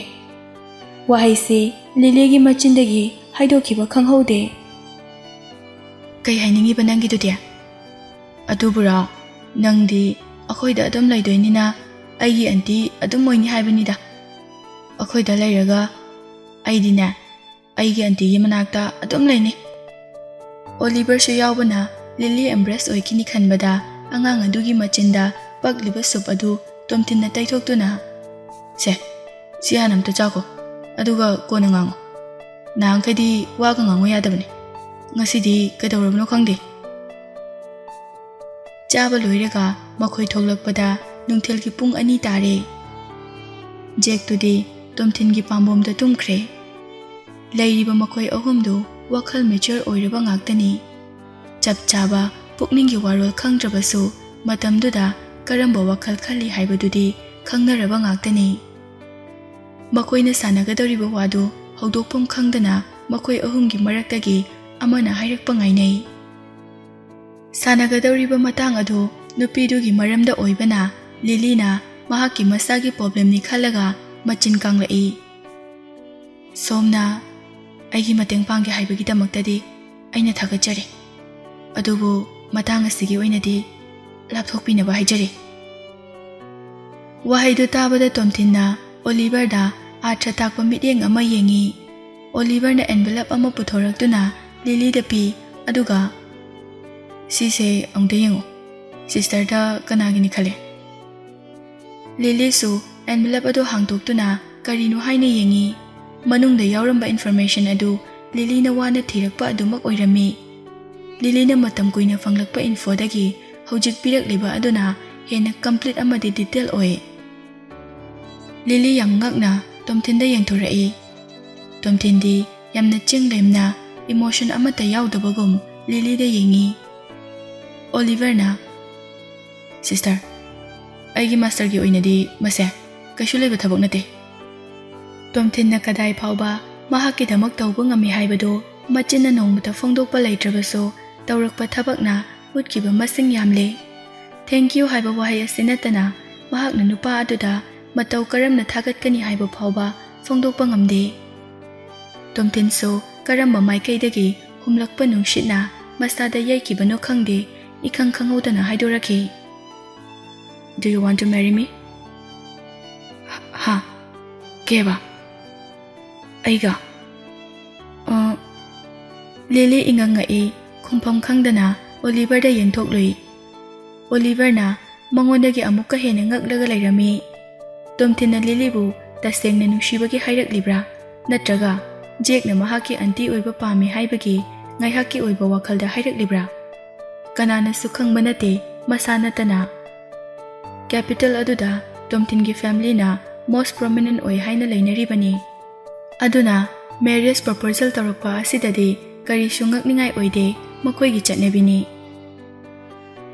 ꯋꯥꯍꯩꯁꯤ ꯂꯤꯂꯤꯒꯤ ꯃꯆꯤꯟꯗꯒꯤ ꯍꯥꯏꯗꯣꯛꯈꯤꯕ ꯈꯪꯍꯧꯗꯦ꯫ "ꯀꯩ ꯍꯥꯏꯅꯤꯡꯉꯤꯕ ꯅꯪꯒꯤꯗꯨꯗꯤ?" "ꯑꯗꯨꯕꯨꯔꯣ, ꯅꯪꯗꯤ ꯑꯩꯈꯣꯏꯗ ꯑꯗꯨꯝ ꯂꯩꯗꯣꯏꯅꯤꯅ ꯑꯩꯒꯤ ꯑꯟꯇꯤ ꯑꯗꯨꯝ ꯑꯣꯏꯅꯤ ꯍꯥꯏꯕꯅꯤꯗ꯫ ꯑꯩꯈꯣꯏꯗ ꯂꯩꯔꯒ ꯑꯩꯗꯤꯅꯦ, ꯑꯩꯒꯤ ꯑꯟꯇꯤꯒꯤ ꯃꯅꯥꯛꯇ ꯑꯗꯨꯝ ꯂꯩꯅꯤ꯫" ꯑꯣꯂꯤꯚꯔꯁꯨ ꯌꯥꯎꯕꯅ ꯂꯤꯂꯤ ꯑꯦꯝꯕ꯭ꯔꯦꯁ ꯑꯣꯏꯈꯤꯅꯤ ꯈꯟꯕꯗ ꯑꯉꯥꯡ ꯑꯗꯨꯒꯤ ꯃꯆꯤꯟꯗ ꯄꯛꯂꯤꯕ ꯁꯨꯞ ꯑꯗꯨ ꯇꯣꯝꯊꯤꯟꯅ ꯇꯩꯊꯣꯛꯇꯨꯅ, "ꯁꯦ, ꯁꯤ ꯍꯥꯟꯅ ꯑꯝꯇ ꯆꯥꯈꯣ, ꯑꯗꯨꯒ ꯀꯣꯟꯅ ꯉꯥꯡꯉꯣ꯫ ꯅꯍꯥꯟꯈꯩꯗꯤ ꯋꯥꯒ ꯉꯥꯡꯉꯨ ꯌꯥꯗꯕꯅꯤ꯫ ꯉꯁꯤꯗꯤ ꯀꯩꯗꯧꯔꯕꯅꯣ ꯈꯪꯗꯦ꯫" ꯆꯥꯕ ꯂꯣꯏꯔꯒ ꯃꯈꯣꯏ ꯊꯣꯛꯂꯛꯄꯗ ꯅꯨꯡꯊꯤꯜꯒꯤ ꯄꯨꯡ ꯑꯅꯤ ꯇꯥꯔꯦ꯫ ꯖꯦꯛꯇꯨꯗꯤ ꯇꯣꯝꯊꯤꯟꯒꯤ ꯄꯥꯝꯕꯣꯝꯗ ꯇꯨꯝꯈ꯭ꯔꯦ꯫ ꯂꯩꯔꯤꯕ ꯃꯈꯣꯏ ꯑꯍꯨꯝꯗꯨ ꯋꯥꯈꯜ ꯃꯦꯆ꯭ꯌꯣꯔ ꯑꯣꯏꯔꯕ ꯉꯥꯛꯇꯅꯤ꯫ ꯆꯞ ꯆꯥꯕ ꯄꯨꯛꯅꯤꯡꯒꯤ ꯋꯥꯔꯣꯜ ꯈꯪꯗ꯭ꯔꯕꯁꯨ, ꯃꯇꯝꯗꯨꯗ ꯀꯔꯝꯕ ꯋꯥꯈꯜ ꯈꯜꯂꯤ ꯍꯥꯏꯕꯗꯨꯗꯤ ꯈꯪꯅꯔꯕ ꯉꯥꯛꯇꯅꯤ꯫ ꯃꯈꯣꯏꯅ ꯁꯥꯟꯅꯒꯗꯧꯔꯤꯕ ꯋꯥꯗꯨ ꯍꯧꯗꯣꯛꯐꯝ ꯈꯪꯗꯅ ꯃꯈꯣꯏ ꯑꯍꯨꯝꯒꯤ ꯃꯔꯛꯇꯒꯤ ꯑꯃꯅ ꯍꯥꯏꯔꯛꯄ ꯉꯥꯏꯅꯩ꯫ ꯁꯥꯟꯅꯒꯗꯧꯔꯤꯕ ꯃꯇꯥꯡ ꯑꯗꯨ ꯅꯨꯄꯤꯗꯨꯒꯤ ꯃꯔꯝꯗ ꯑꯣꯏꯕꯅ, ꯂꯤꯂꯤꯅ ꯃꯍꯥꯛꯀꯤ ꯃꯁꯥꯒꯤ ꯄ꯭ꯔꯣꯕ꯭ꯂꯦꯝꯅꯤ ꯈꯜꯂꯒ ꯃꯆꯤꯟ ꯀꯥꯡꯂꯛꯏ꯫ "ꯁꯣꯝꯅ ꯑꯩꯒꯤ ꯃꯇꯦꯡ ꯄꯥꯡꯒꯦ ꯍꯥꯏꯕꯒꯤꯗꯃꯛꯇꯗꯤ ꯑꯩꯅ ꯊꯥꯒꯠꯆꯔꯤ, ꯑꯗꯨꯕꯨ ꯃꯇꯥꯡ ꯑꯁꯤꯒꯤ ꯑꯣꯏꯅꯗꯤ ꯂꯥꯞꯊꯣꯛꯄꯤꯅꯕ ꯍꯥꯏꯖꯔꯤ꯫" ꯋꯥꯍꯩꯗꯨ ꯇꯥꯕꯗ ꯇꯣꯝꯊꯤꯟꯅ ꯑꯣꯂꯤꯚꯔꯗ ꯑꯥꯔꯊ ꯇꯥꯛꯄ ꯃꯤꯠꯌꯦꯡ ꯑꯃ ꯌꯦꯡꯉꯤ꯫ ꯑꯣꯂꯤꯚꯔꯅ ꯑꯦꯟꯚꯦꯂꯞ ꯑꯃ ꯄꯨꯊꯣꯔꯛꯇꯨꯅ ꯂꯤꯂꯤꯗ ꯄꯤ, ꯑꯗꯨꯒ, "ꯁꯤꯁꯦ ꯑꯃꯨꯛꯇ ꯌꯦꯡꯉꯨ꯫ ꯁꯤꯁꯇꯔꯗ ꯀꯅꯥꯒꯤꯅꯤ ꯈꯜꯂꯦ?" ꯂꯤꯂꯤꯁꯨ ꯑꯦꯟꯚꯦꯂꯞ ꯑꯗꯨ ꯍꯥꯡꯗꯣꯛꯇꯨꯅ ꯀꯔꯤꯅꯣ ꯍꯥꯏꯅ ꯌꯦꯡꯉꯤ꯫ ꯃꯅꯨꯡꯗ ꯌꯥꯎꯔꯝꯕ ꯏꯟꯐꯣꯔꯃꯦꯁꯟ ꯑꯗꯨ ꯂꯤꯂꯤꯅ ꯋꯥꯅ ꯊꯤꯔꯛꯄ ꯑꯗꯨꯃꯛ ꯑꯣꯏꯔꯝꯃꯤ꯫ ꯂꯤꯂꯤꯅ ꯃꯇꯝ ꯀꯨꯏꯅ ꯐꯪꯂꯛꯄ ꯏꯟꯐꯣꯗꯒꯤ ꯍꯧꯖꯤꯛ ꯄꯤꯔꯛꯂꯤꯕ ꯑꯗꯨꯅ ꯍꯦꯟꯅ complete ꯑꯃꯗꯤ detail ꯑꯣꯏ꯫ ꯂꯤꯂꯤ ꯌꯥꯝ ꯉꯛꯅ ꯇꯣꯝꯊꯤꯟꯗ ꯌꯦꯡꯊꯣꯔꯛꯏ꯫ ꯇꯣꯝꯊꯤꯟꯗꯤ ꯌꯥꯝꯅ ꯆꯤꯡ ꯂꯦꯝꯅ emotion ꯑꯃꯠꯇ ꯌꯥꯎꯗꯕꯒꯨꯝ ꯂꯤꯂꯤꯗ ꯌꯦꯡꯉꯤ꯫ ꯑꯣꯂꯤꯚꯔꯅ, "Sister, ꯑꯩꯒꯤ masterꯒꯤ ꯑꯣꯏꯅꯗꯤ ꯃꯁꯦ ꯀꯩꯁꯨ ꯂꯩꯕ ꯊꯕꯛ ꯅꯠꯇꯦ꯫" ꯇꯣꯝꯊꯤꯟꯅ ꯀꯗꯥꯏ ꯐꯥꯎꯕ ꯃꯍꯥꯛꯀꯤꯗꯃꯛ ꯇꯧꯕ ꯉꯝꯃꯤ ꯍꯥꯏꯕꯗꯨ ꯃꯆꯤꯟꯅ ꯅꯣꯡꯃꯇ ꯐꯣꯡꯗꯣꯛꯄ ꯂꯩꯇ꯭ꯔꯕꯁꯨ, ꯇꯧꯔꯛꯄ ꯊꯕꯛꯅ ꯎꯠꯈꯤꯕ ꯃꯁꯤꯡ ꯌꯥꯝꯂꯦ꯫ "Thank you" ꯍꯥꯏꯕ ꯋꯥꯍꯩ ꯑꯁꯤ ꯅꯠꯇꯅ ꯃꯍꯥꯛꯅ ꯅꯨꯄꯥ ꯑꯗꯨꯗ ꯃꯇꯧ ꯀꯔꯝꯅ ꯊꯥꯒꯠꯀꯅꯤ ꯍꯥꯏꯕ ꯐꯥꯎꯕ ꯐꯣꯡꯗꯣꯛꯄ ꯉꯝꯗꯦ꯫ ꯇꯣꯝꯊꯤꯟꯁꯨ ꯀꯔꯝꯕ ꯃꯥꯏꯀꯩꯗꯒꯤ ꯍꯨꯝꯂꯛꯄ ꯅꯨꯡꯁꯤꯠꯅ ꯃꯁꯥꯗ ꯌꯩꯈꯤꯕꯅꯣ ꯈꯪꯗꯦ, ꯏꯈꯪ ꯈꯪꯍꯧꯗꯅ ꯍꯥꯏꯗꯣꯔꯛꯈꯤ, "Do you want to marry me?" "ꯍꯥ? ꯀꯩ ꯍꯥꯏꯕ? ꯑꯩꯒ?" ꯑ, ꯂꯤꯂꯤ ꯏꯉꯛ ꯉꯛꯏ, ꯈꯨꯝꯐꯝ ꯈꯪꯗꯅ ꯑꯣꯂꯤꯚꯔꯗ ꯌꯦꯡꯊꯣꯛꯂꯨꯏ꯫ ꯑꯣꯂꯤꯚꯔꯅ ꯃꯉꯣꯟꯗꯒꯤ ꯑꯃꯨꯛꯀ ꯍꯦꯟꯅ ꯉꯛꯂꯒ ꯂꯩꯔꯝꯃꯤ꯫ ꯇꯣꯝꯊꯤꯟꯅ ꯂꯤꯂꯤꯕꯨ ꯇꯁꯦꯡꯅ ꯅꯨꯡꯁꯤꯕꯒꯤ ꯍꯥꯏꯔꯛꯂꯤꯕ꯭ꯔꯥ? ꯅꯠꯇ꯭ꯔꯒ ꯖꯦꯛꯅ ꯃꯍꯥꯛꯀꯤ aunty ꯑꯣꯏꯕ ꯄꯥꯝꯃꯤ ꯍꯥꯏꯕꯒꯤ ꯉꯥꯏꯍꯥꯛꯀꯤ ꯑꯣꯏꯕ ꯋꯥꯈꯜꯗ ꯍꯥꯏꯔꯛꯂꯤꯕ꯭ꯔꯥ? ꯀꯅꯥꯅꯁꯨ ꯈꯪꯕ ꯅꯠꯇꯦ, ꯃꯁꯥ ꯅꯠꯇꯅ꯫ Capital ꯑꯗꯨꯗ ꯇꯣꯝꯊꯤꯟꯒꯤ familyꯅ most prominent ꯑꯣꯏ ꯍꯥꯏꯅ ꯂꯩꯅꯔꯤꯕꯅꯤ꯫ ꯑꯗꯨꯅ marriage proposal ꯇꯧꯔꯛꯄ ꯑꯁꯤꯗꯗꯤ ꯀꯔꯤꯁꯨ ꯉꯛꯅꯤꯡꯉꯥꯏ ꯑꯣꯏꯗꯦ, ꯃꯈꯣꯏꯒꯤ ꯆꯠꯅꯕꯤꯅꯤ꯫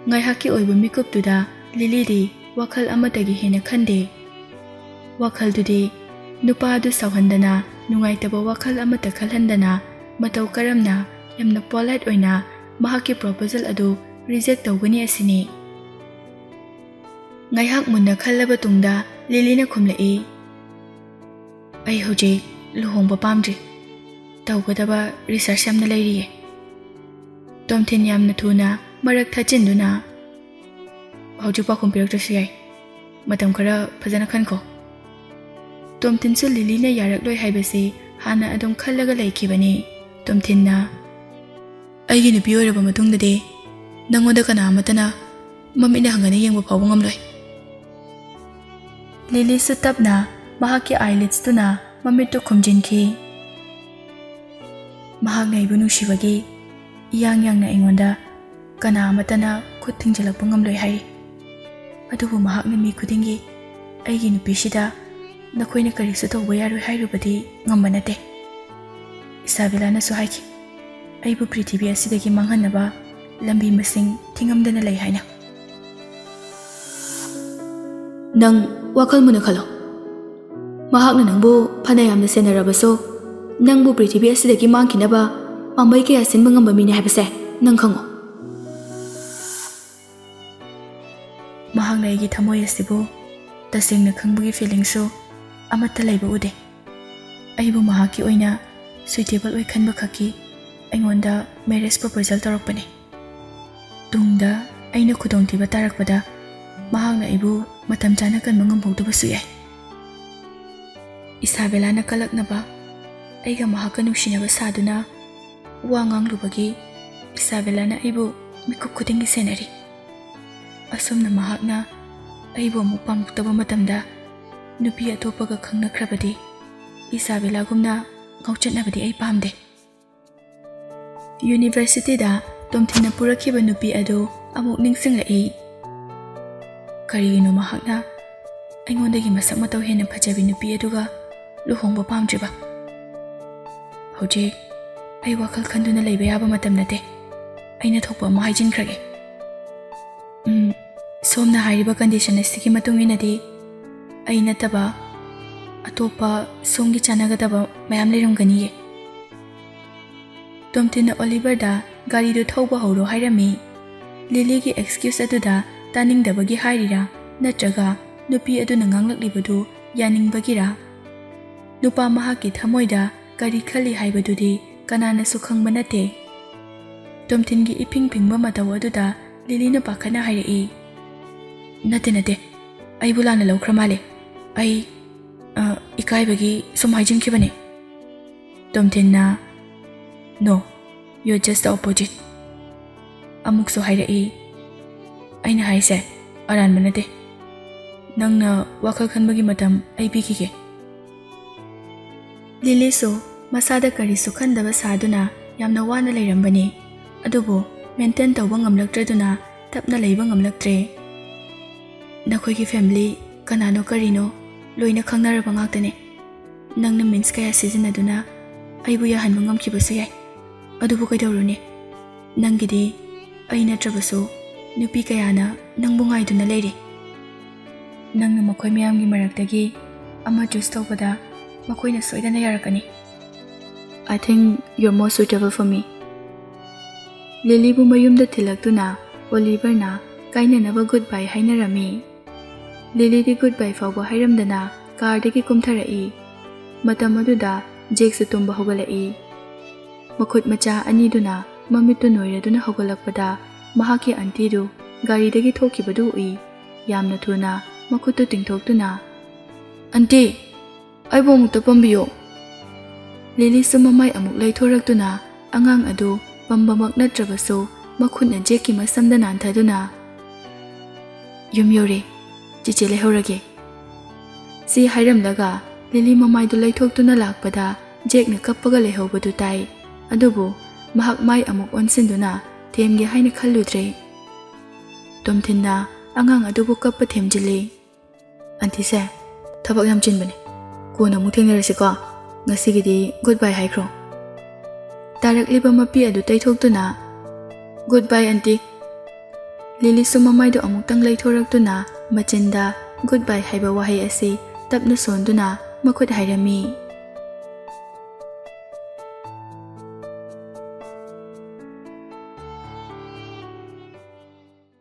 ꯉꯥꯏꯍꯥꯛꯀꯤ ꯑꯣꯏꯕ ꯃꯤꯀꯨꯞꯇꯨꯗ ꯂꯤꯂꯤꯗꯤ ꯋꯥꯈꯜ ꯑꯃꯠꯇꯒꯤ ꯍꯦꯟꯅ ꯈꯟꯗꯦ꯫ ꯋꯥꯈꯜꯗꯨꯗꯤ ꯅꯨꯄꯥ ꯑꯗꯨ ꯁꯥꯎꯍꯟꯗꯅ, ꯅꯨꯡꯉꯥꯏꯇꯕ ꯋꯥꯈꯜ ꯑꯃꯠꯇ ꯈꯜꯍꯟꯗꯅ, ꯃꯇꯧ ꯀꯔꯝꯅ ꯌꯥꯝꯅ polite ꯑꯣꯏꯅ ꯃꯍꯥꯛꯀꯤ proposal ꯑꯗꯨ reject ꯇꯧꯒꯅꯤ ꯑꯁꯤꯅꯤ꯫ ꯉꯥꯏꯍꯥꯛ ꯃꯨꯟꯅ ꯈꯜꯂꯕ ꯇꯨꯡꯗ ꯂꯤꯂꯤꯅ ꯈꯨꯝꯂꯛꯏ, "ꯑꯩ ꯍꯧꯖꯤꯛ ꯂꯨꯍꯣꯡꯕ ꯄꯥꯝꯗ꯭ꯔꯤ꯫ ꯇꯧꯒꯗꯕ research ꯌꯥꯝꯅ ꯂꯩꯔꯤꯌꯦ꯫" ꯇꯣꯝꯊꯤꯟ ꯌꯥꯝꯅ ꯊꯨꯅ ꯃꯔꯛ ꯊꯠꯆꯤꯟꯗꯨꯅ, "ꯍꯧꯖꯤꯛ ꯄꯥꯎꯈꯨꯝ ꯄꯤꯔꯛꯇ꯭ꯔꯁꯨ ꯌꯥꯏ꯫ ꯃꯇꯝ ꯈꯔ ꯐꯖꯅ ꯈꯟꯈꯣ꯫" ꯇꯣꯝꯊꯤꯟꯁꯨ ꯂꯤꯂꯤꯅ ꯌꯥꯔꯛꯂꯣꯏ ꯍꯥꯏꯕꯁꯤ ꯍꯥꯟꯅ ꯑꯗꯨꯝ ꯈꯜꯂꯒ ꯂꯩꯈꯤꯕꯅꯤ꯫ ꯇꯣꯝꯊꯤꯟꯅ, "ꯑꯩꯒꯤ ꯅꯨꯄꯤ ꯑꯣꯏꯔꯕ ꯃꯇꯨꯡꯗꯗꯤ ꯅꯪꯉꯣꯟꯗ ꯀꯅꯥ ꯑꯃꯠꯇꯅ ꯃꯃꯤꯠꯅ ꯍꯪꯒꯅ ꯌꯦꯡꯕ ꯐꯥꯎꯕ ꯉꯝꯂꯣꯏ꯫" ꯂꯤꯂꯤꯁꯨ ꯇꯞꯅ ꯃꯍꯥꯛꯀꯤ eyelidsꯇꯨꯅ ꯃꯃꯤꯠꯇꯨ ꯈꯨꯝꯖꯤꯟꯈꯤ꯫ "ꯃꯍꯥꯛꯅ ꯑꯩꯕꯨ ꯅꯨꯡꯁꯤꯕꯒꯤ ꯏꯌꯥꯡ ꯌꯥꯡꯅ ꯑꯩꯉꯣꯟꯗ ꯀꯅꯥ ꯑꯃꯠꯇꯅ ꯈꯨꯠ ꯊꯤꯡꯖꯤꯜꯂꯛꯄ ꯉꯝꯂꯣꯏ ꯍꯥꯏꯔꯤ꯫ ꯑꯗꯨꯕꯨ ꯃꯍꯥꯛꯅ ꯃꯤ ꯈꯨꯗꯤꯡꯒꯤ "ꯑꯩꯒꯤ ꯅꯨꯄꯤꯁꯤꯗ ꯅꯈꯣꯏꯅ ꯀꯔꯤꯁꯨ ꯇꯧꯕ ꯌꯥꯔꯣꯏ" ꯍꯥꯏꯔꯨꯕꯗꯤ ꯉꯝꯕ ꯅꯠꯇꯦ꯫ ꯏꯁꯥꯕꯦꯂꯥꯅꯁꯨ ꯍꯥꯏꯈꯤ, "ꯑꯩꯕꯨ ꯄ꯭ꯔꯤꯊꯤꯕꯤ ꯑꯁꯤꯗꯒꯤ ꯃꯥꯡꯍꯟꯅꯕ ꯂꯝꯕꯤ ꯃꯁꯤꯡ ꯊꯤꯉꯝꯗꯅ ꯂꯩ" ꯍꯥꯏꯅ꯫ ꯅꯪ ꯋꯥꯈꯜ ꯃꯨꯟꯅ ꯈꯜꯂꯣ꯫ ꯃꯍꯥꯛꯅ ꯅꯪꯕꯨ ꯐꯅ ꯌꯥꯝꯅ ꯁꯦꯟꯅꯔꯕꯁꯨ, ꯅꯪꯕꯨ ꯄ꯭ꯔꯤꯊꯤꯕꯤ ꯑꯁꯤꯗꯒꯤ ꯃꯥꯡꯈꯤꯅꯕ ꯄꯥꯝꯕꯩ ꯀꯌꯥ ꯁꯤꯟꯕ ꯉꯝꯕ ꯃꯤꯅꯤ ꯍꯥꯏꯕꯁꯦ ꯅꯪ ꯈꯪꯉꯣ꯫ ꯃꯍꯥꯛꯅ ꯑꯩꯒꯤ ꯊꯃꯣꯏ ꯑꯁꯤꯕꯨ ꯇꯁꯦꯡꯅ ꯈꯪꯕꯒꯤ ꯐꯤꯂꯤꯡꯁꯨ ꯑꯃꯠꯇ ꯂꯩꯕ ꯎꯗꯦ꯫ ꯑꯩꯕꯨ ꯃꯍꯥꯛꯀꯤ ꯑꯣꯏꯅ ꯁꯨꯏꯇꯦꯕꯜ ꯑꯣꯏ ꯈꯟꯕ ꯈꯛꯀꯤ ꯑꯩꯉꯣꯟꯗ ꯃꯦꯔꯦꯖ ꯄ꯭ꯔꯣꯄꯣꯖꯦꯜ ꯇꯧꯔꯛꯄꯅꯤ꯫ ꯇꯨꯡꯗ ꯑꯩꯅ ꯈꯨꯗꯣꯡꯊꯤꯕ ꯇꯥꯔꯛꯄꯗ ꯃꯍꯥꯛꯅ ꯑꯩꯕꯨ ꯃꯇꯝ ꯆꯥꯅ ꯀꯟꯕ ꯉꯝꯍꯧꯗꯕꯁꯨ ꯌꯥꯏ꯫ ꯏꯁꯥꯕꯦꯂꯥꯅ ꯀꯂꯛꯅꯕ ꯑꯩꯒ ꯃꯍꯥꯛꯀ ꯅꯨꯡꯁꯤꯅꯕ ꯁꯥꯗꯨꯅ ꯋꯥ ꯉꯥꯡꯂꯨꯕꯒꯤ ꯏꯁꯥꯕꯦꯂꯥꯅ ꯑꯩꯕꯨ ꯃꯤꯀꯨꯞ ꯈꯨꯗꯤꯡꯒꯤ ꯁꯦꯟꯅꯔꯤ꯫ ꯑꯁꯨꯝꯅ ꯃꯍꯥꯛꯅ ꯑꯩꯕꯨ ꯑꯃꯨꯛ ꯄꯥꯝꯂꯛꯇꯕ ꯃꯇꯝꯗ ꯅꯨꯄꯤ ꯑꯇꯣꯞꯄꯒ ꯈꯪꯅꯈ꯭ꯔꯕꯗꯤ ꯏꯁꯥꯕꯦꯂꯥꯒꯨꯝꯅ ꯉꯥꯎꯆꯠꯅꯕꯗꯤ ꯑꯩ ꯄꯥꯝꯗꯦ꯫ ꯌꯨꯅꯤꯚꯔꯁꯤꯇꯤꯗ ꯇꯣꯝꯊꯤꯟꯅ ꯄꯨꯔꯛꯈꯤꯕ ꯅꯨꯄꯤ ꯑꯗꯨ ꯑꯃꯨꯛ ꯅꯤꯡꯁꯤꯡꯂꯛꯏ꯫ ꯀꯔꯤꯒꯤꯅꯣ ꯃꯍꯥꯛꯅ ꯑꯩꯉꯣꯟꯗꯒꯤ ꯃꯁꯛ ꯃꯇꯧ ꯍꯦꯟꯅ ꯐꯖꯕꯤ ꯅꯨꯄꯤ ꯑꯗꯨꯒ ꯂꯨꯍꯣꯡꯕ ꯄꯥꯝꯗ꯭ꯔꯤꯕ? ꯍꯧꯖꯤꯛ ꯑꯩ ꯋꯥꯈꯜ ꯈꯟꯗꯨꯅ ꯂꯩꯕ ꯌꯥꯕ ꯃꯇꯝ ꯅꯠꯇꯦ꯫ ꯑꯩꯅ ꯊꯣꯛꯄ ꯑꯃ ꯍꯥꯏꯖꯤꯟꯈ꯭ꯔꯒꯦ꯫ ꯎꯝ, ꯁꯣꯝꯅ ꯍꯥꯏꯔꯤꯕ ꯀꯟꯗꯤꯁꯟ ꯑꯁꯤꯒꯤ ꯃꯇꯨꯡ ꯏꯟꯅꯗꯤ ꯑꯩ ꯅꯠꯇꯕ ꯑꯇꯣꯞꯄ ꯁꯣꯝꯒꯤ ꯆꯥꯟꯅꯒꯗꯕ ꯃꯌꯥꯝ ꯂꯩꯔꯝꯒꯅꯤꯌꯦ꯫ ꯇꯣꯝꯊꯤꯟꯅ ꯑꯣꯂꯤꯚꯔꯗ ꯒꯥꯔꯤꯗꯨ ꯊꯧꯕ ꯍꯧꯔꯣ ꯍꯥꯏꯔꯝꯃꯤ꯫ ꯂꯤꯂꯤꯒꯤ ꯑꯦꯛꯁꯀ꯭ꯌꯨꯁ ꯑꯗꯨꯗ ꯇꯥꯅꯤꯡꯗꯕꯒꯤ ꯍꯥꯏꯔꯤꯔꯥ, ꯅꯠꯇ꯭ꯔꯒ ꯅꯨꯄꯤ ꯑꯗꯨꯅ ꯉꯥꯡꯂꯛꯂꯤꯕꯗꯨ ꯌꯥꯅꯤꯡꯕꯒꯤꯔꯥ? ꯅꯨꯄꯥ ꯃꯍꯥꯛꯀꯤ ꯊꯃꯣꯏꯗ ꯀꯔꯤ ꯈꯜꯂꯤ ꯍꯥꯏꯕꯗꯨꯗꯤ ꯀꯅꯥꯅꯁꯨ ꯈꯪꯕ ꯅꯠꯇꯦ꯫ ꯇꯣꯝꯊꯤꯟꯒꯤ ꯏꯐꯤꯡ ꯐꯤꯡꯕ ꯃꯇꯧ ꯑꯗꯨꯗ ꯂꯤꯂꯤꯅ ꯄꯥꯈꯠꯅ ꯍꯥꯏꯔꯛꯏ, "ꯅꯠꯇꯦ, ꯅꯠꯇꯦ, ꯑꯩꯕꯨ ꯂꯥꯟꯅ ꯂꯧꯈ꯭ꯔ ꯃꯥꯜꯂꯦ꯫ ꯑꯩ, ꯑ, ꯏꯀꯥꯏꯕꯒꯤ ꯁꯨꯝ ꯍꯥꯏꯖꯤꯟꯈꯤꯕꯅꯦ꯫" ꯇꯣꯝꯊꯤꯟꯅ, "No, you're just the opposite." ꯑꯃꯨꯛꯁꯨ ꯍꯥꯏꯔꯛꯏ, "ꯑꯩꯅ ꯍꯥꯏꯁꯦ ꯑꯔꯥꯟꯕ ꯅꯠꯇꯦ꯫ ꯅꯪꯅ ꯋꯥꯈꯜ ꯈꯟꯕꯒꯤ ꯃꯇꯝ ꯑꯩ ꯄꯤꯈꯤꯒꯦ꯫" ꯂꯤꯂꯤꯁꯨ ꯃꯁꯥꯗ ꯀꯔꯤꯁꯨ ꯈꯟꯗꯕ ꯁꯥꯗꯨꯅ ꯌꯥꯝꯅ ꯋꯥꯅ ꯂꯩꯔꯝꯕꯅꯤ꯫ ꯑꯗꯨꯕꯨ ꯃꯦꯟꯇꯦꯟ ꯇꯧꯕ ꯉꯝꯂꯛꯇ꯭ꯔꯗꯨꯅ ꯇꯞꯅ ꯂꯩꯕ ꯉꯝꯂꯛꯇ꯭ꯔꯦ꯫ ꯅꯈꯣꯏꯒꯤ ꯐꯦꯃꯤꯂꯤ ꯀꯅꯥꯅꯣ ꯀꯔꯤꯅꯣ ꯂꯣꯏꯅ ꯈꯪꯅꯔꯕ ꯉꯥꯛꯇꯅꯦ꯫ ꯅꯪꯅ ꯃꯤꯟꯁ ꯀꯌꯥ ꯁꯤꯖꯤꯟꯅꯗꯨꯅ ꯑꯩꯕꯨ ꯌꯥꯍꯟꯕ ꯉꯝꯈꯤꯕꯁꯨ ꯌꯥꯏ꯫ ꯑꯗꯨꯕꯨ ꯀꯩꯗꯧꯔꯨꯅꯤ? ꯅꯪꯒꯤꯗꯤ ꯑꯩ ꯅꯠꯇ꯭ꯔꯕꯁꯨ ꯅꯨꯄꯤ ꯀꯌꯥꯅ ꯅꯪꯕꯨ ꯉꯥꯏꯗꯨꯅ ꯂꯩꯔꯤ꯫ ꯅꯪꯅ ꯃꯈꯣꯏ ꯃꯌꯥꯝꯒꯤ ꯃꯔꯛꯇꯒꯤ ꯑꯃ ꯆꯨꯁ ꯇꯧꯕꯗ ꯃꯈꯣꯏꯅ ꯁꯣꯏꯗꯅ ꯌꯥꯔꯛꯀꯅꯤ꯫ I think you're more suitable for me. ꯂꯤꯂꯤꯕꯨ ꯃꯌꯨꯝꯗ ꯊꯤꯜꯂꯛꯇꯨꯅ ꯑꯣꯂꯤꯚꯔꯅ ꯀꯥꯏꯅꯅꯕ ꯒꯨꯗ ꯕꯥꯏ ꯍꯥꯏꯅꯔꯝꯃꯤ꯫ ꯂꯤꯂꯤꯗꯤ ꯒꯨꯗ ꯕꯥꯏ ꯐꯥꯎꯕ ꯍꯥꯏꯔꯝꯗꯅ ꯀꯥꯔꯗꯒꯤ ꯀꯨꯝꯊꯔꯛꯏ꯫ ꯃꯇꯝ ꯑꯗꯨꯗ ꯖꯦꯛꯁꯨ ꯇꯨꯝꯕ ꯍꯧꯒꯠꯂꯛꯏ꯫ ꯃꯈꯨꯠ ꯃꯆꯥ ꯑꯅꯤꯗꯨꯅ ꯃꯃꯤꯠꯇꯨ ꯅꯣꯏꯔꯗꯨꯅ ꯍꯧꯒꯠꯂꯛꯄꯗ ꯃꯍꯥꯛꯀꯤ ꯑꯟꯇꯤꯗꯨ ꯒꯥꯔꯤꯗꯒꯤ ꯊꯣꯛꯈꯤꯕꯗꯨ ꯎꯏ꯫ ꯌꯥꯝꯅ ꯊꯨꯅ ꯃꯈꯨꯠꯇꯨ ꯇꯤꯡꯊꯣꯛꯇꯨꯅ, "ꯑꯟꯇꯤ, ꯑꯩꯕꯨ ꯑꯃꯨꯛꯇ ꯄꯝꯕꯤꯌꯨ!" ꯂꯤꯂꯤꯁꯨ ꯃꯃꯥꯏ ꯑꯃꯨꯛ ꯂꯩꯊꯣꯔꯛꯇꯨꯅ ꯑꯉꯥꯡ ꯑꯗꯨ ꯄꯝꯕꯃꯛ ꯅꯠꯇ꯭ꯔꯕꯁꯨ ꯃꯈꯨꯠꯅ ꯖꯦꯛꯀꯤ ꯃꯁꯝꯗ ꯅꯥꯟꯊꯗꯨꯅ, "ꯌꯨꯝ ꯌꯧꯔꯦ, ꯆꯤꯆꯦ ꯂꯩꯍꯧꯔꯒꯦ" ꯁꯤ ꯍꯥꯏꯔꯝꯂꯒ ꯂꯤꯂꯤ ꯃꯃꯥꯏꯗꯨ ꯂꯩꯊꯣꯛꯇꯨꯅ ꯂꯥꯛꯄꯗ ꯖꯦꯛꯅ ꯀꯞꯄꯒ ꯂꯩꯍꯧꯕꯗꯨ ꯇꯥꯏ꯫ ꯑꯗꯨꯕꯨ ꯃꯍꯥꯛ ꯃꯥꯏ ꯑꯃꯨꯛ ꯑꯣꯟꯁꯤꯟꯗꯨꯅ ꯊꯦꯝꯒꯦ ꯍꯥꯏꯅ ꯈꯜꯂꯨꯗ꯭ꯔꯦ꯫ ꯇꯣꯝꯊꯤꯟꯅ ꯑꯉꯥꯡ ꯑꯗꯨꯕꯨ ꯀꯞꯄ ꯊꯦꯝꯖꯤꯜꯂꯤ꯫ "ꯑꯟꯇꯤꯁꯦ ꯊꯕꯛ ꯌꯥꯝ ꯆꯤꯟꯕꯅꯦ, ꯀꯣꯟꯅ ꯑꯃꯨꯛ ꯊꯦꯡꯅꯔꯁꯤꯀꯣ, ꯉꯁꯤꯒꯤꯗꯤ ꯒꯨꯗ ꯕꯥꯏ ꯍꯥꯏꯈ꯭ꯔꯣ" ꯇꯥꯔꯛꯂꯤꯕ ꯃꯄꯤ ꯑꯗꯨ ꯇꯩꯊꯣꯛꯇꯨꯅ, "ꯒꯨꯗ ꯕꯥꯏ ꯑꯟꯇꯤ!" ꯂꯤꯂꯤꯁꯨ ꯃꯃꯥꯏꯗꯨ ꯑꯃꯨꯛꯇꯪ ꯂꯩꯊꯣꯔꯛꯇꯨꯅ ꯃꯆꯤꯟꯗ ꯒꯨꯗ ꯕꯥꯏ ꯍꯥꯏꯕ ꯋꯥꯍꯩ ꯑꯁꯤ ꯇꯞꯅ ꯁꯣꯟꯗꯨꯅ ꯃꯈꯨꯠ ꯍꯥꯏꯔꯝꯃꯤ꯫